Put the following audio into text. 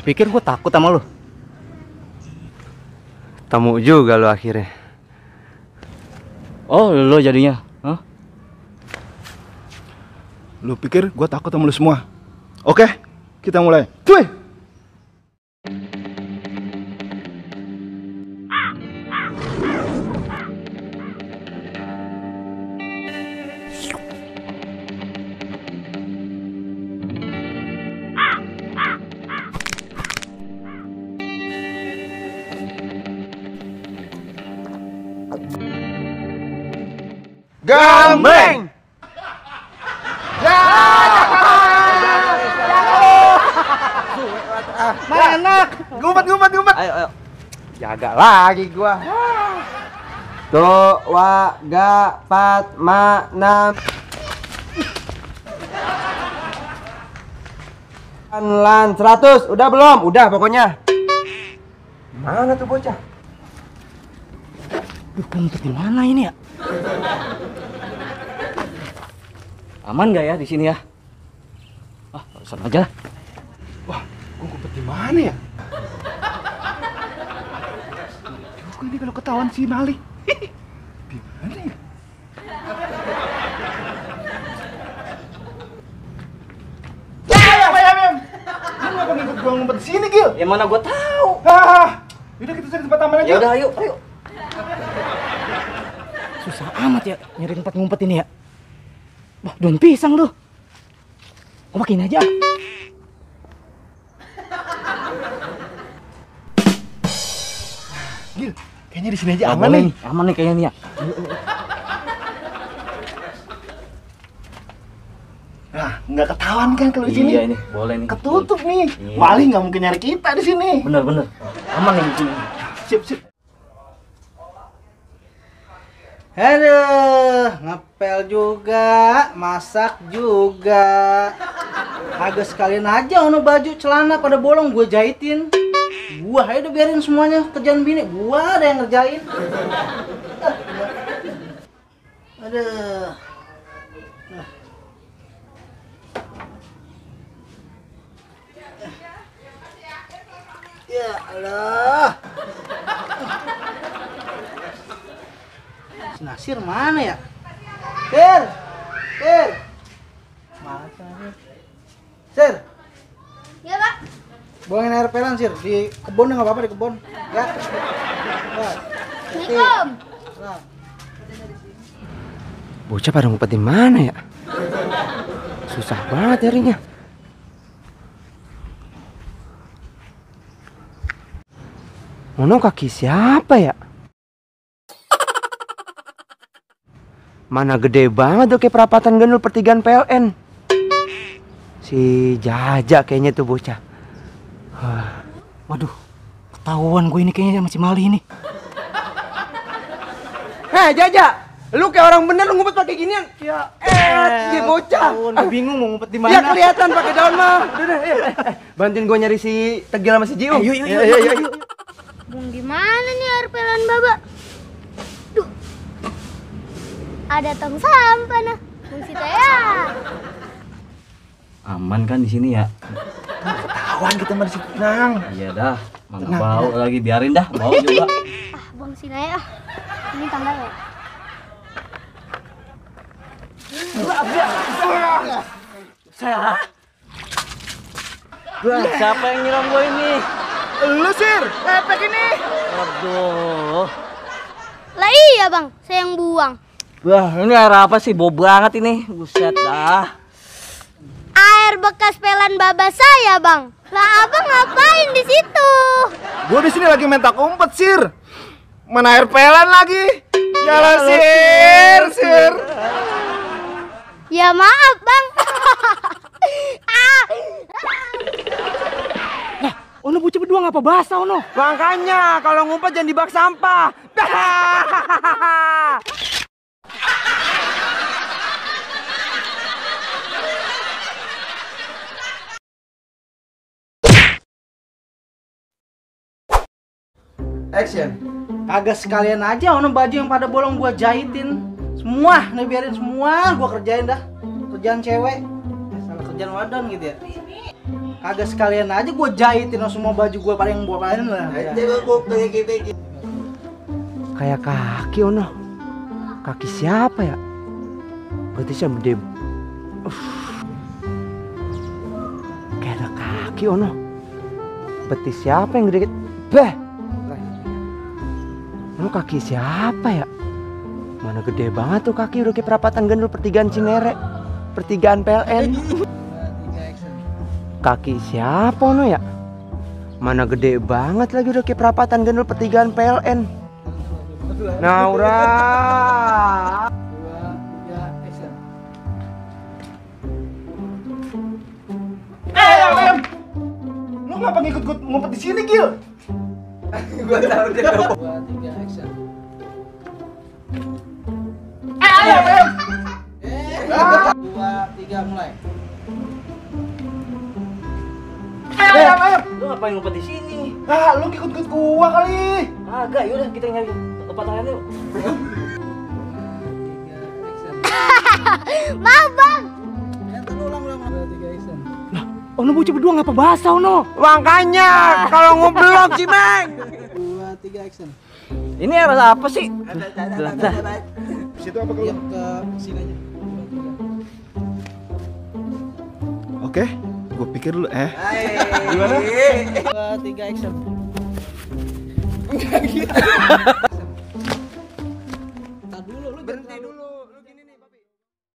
pikir gue takut sama lu? Temu juga lo akhirnya. Oh, lo jadinya? Hah? Lu pikir gue takut sama lu semua? Oke, kita mulai. Cuy! Gambeng! Enak. Ngumpet. Ayo. Jaga lagi gua. Tuh, wa, ga, pat, ma, nam. Lan 100, udah belum? Udah pokoknya. Mana tuh bocah? Duh, ngumpet di mana ini ya? Aman nggak ya di sini ya? Ah, terusan aja lah. Wah, gue ngumpet di mana ya? Juga ini kalau ketahuan si Mali. Di mana ya? Ayam. Lu ngapa ngikut gua ngumpet di sini, Gil? Ya mana gua tahu. Udah kita cari tempat aman aja. Ya udah, ayo. Susah amat ya nyari tempat ngumpet ini ya. Wah, daun pisang tuh. Gua makin aja. Gil, kayaknya di sini aja Nggak aman boleh nih. nih. Aman nih kayaknya nih ya. Nah, nggak ketahuan kan kalau di sini? Iya ini, boleh nih. Ketutup nih. Iya. Mali nggak mungkin nyari kita di sini. Bener. Aman nih di sini. Sip. Aduh, ngepel juga, masak juga. Agak sekalian aja ono baju celana pada bolong gue jahitin. Gua aja udah biarin semuanya kerjaan bini, gua ada yang ngerjain. Aduh. Ya Allah. Nasir mana ya? Sir. Mana Sir? Ya, Pak. Buangin air pelan, Sir. Di kebun nggak apa-apa, di kebun. Ya. Assalamualaikum. Nah. Bocah pada ngumpet di mana ya? Susah banget nyarinya. Mono kaki siapa ya? Mana gede banget tuh kayak perapatan gandul pertigaan PLN. Si Jaja kayaknya tuh bocah. Waduh, ketahuan gue ini kayaknya sama si Mali ini. Hei Jaja, lu kayak orang bener lu ngumpet pakai ginian. Ya, si bocah. Gue bingung mau ngumpet di mana. Ya kelihatan pakai daun mah. Udah, bantuin gue nyari si Tegil sama si Jiung. Yuk. Bung, gimana nih air pelan Baba? Duh. Ada tong sampah nah. Bung Sita ya. Aman kan di sini ya? Ketahuan kita masih tenang. Iya dah, mana bau lagi, biarin dah, bau juga. Bang Sina ya. Ini tanggal ya. Siapa yang nyiram gue ini? Lu Sir, epek ini. Aduh. Lah iya Bang, saya yang buang. Wah, ini air apa sih? Bau banget ini. Buset dah. Air bekas pelan Baba saya, Bang. Lah Abang ngapain di situ? Gua di sini lagi main tak umpet, Sir. Mana air pelan lagi? Yalah, Sir. Ya maaf, Bang. Ono bocah berdua ngapa basah ono? Makanya kalau ngumpet jangan di bak sampah. Action. Kagak sekalian aja ono baju yang pada bolong gua jahitin. Semua, nih biarin semua gua kerjain dah. Kerjaan cewek. Salah kerjaan wadon gitu ya. Kagak sekalian aja gue jahitin semua baju gue paling lah. Kayak kaki ono. Kaki siapa ya? Berarti sama gede. Kayak ada kaki ono. Betis siapa yang gede? Beh. Ono kaki siapa ya? Mana gede banget tuh kaki udah kayak perapatan gandul pertigaan Cinere. Pertigaan PLN. Kaki siapa ono ya? Mana gede banget lagi udah kayak perapatan gandul pertigaan PLN. Naura. Em. Lu ngapa ngikut ngumpet di sini, Gil? Gua tahu dia. 2, 3, action. Em. 2, 3, mulai. Em. Lu ngapain ngumpet di sini? Ah, lu ngikut gua kali. Agak, yaudah kita nyari tempat lain yuk. Maaf bang. Ulang. 2, 3, action. Ono bocah berdua ngapa basah Ono? Makanya kalau ngobrol sih, Meng. 2, 3, action. Ini rasa apa sih? Situ apa kalau? Lihat ke sini aja. 2, 3. Oke, gua pikir dulu. Gimana? 2, 3, action. Enggak gitu. Tar dulu lu Berhenti dulu.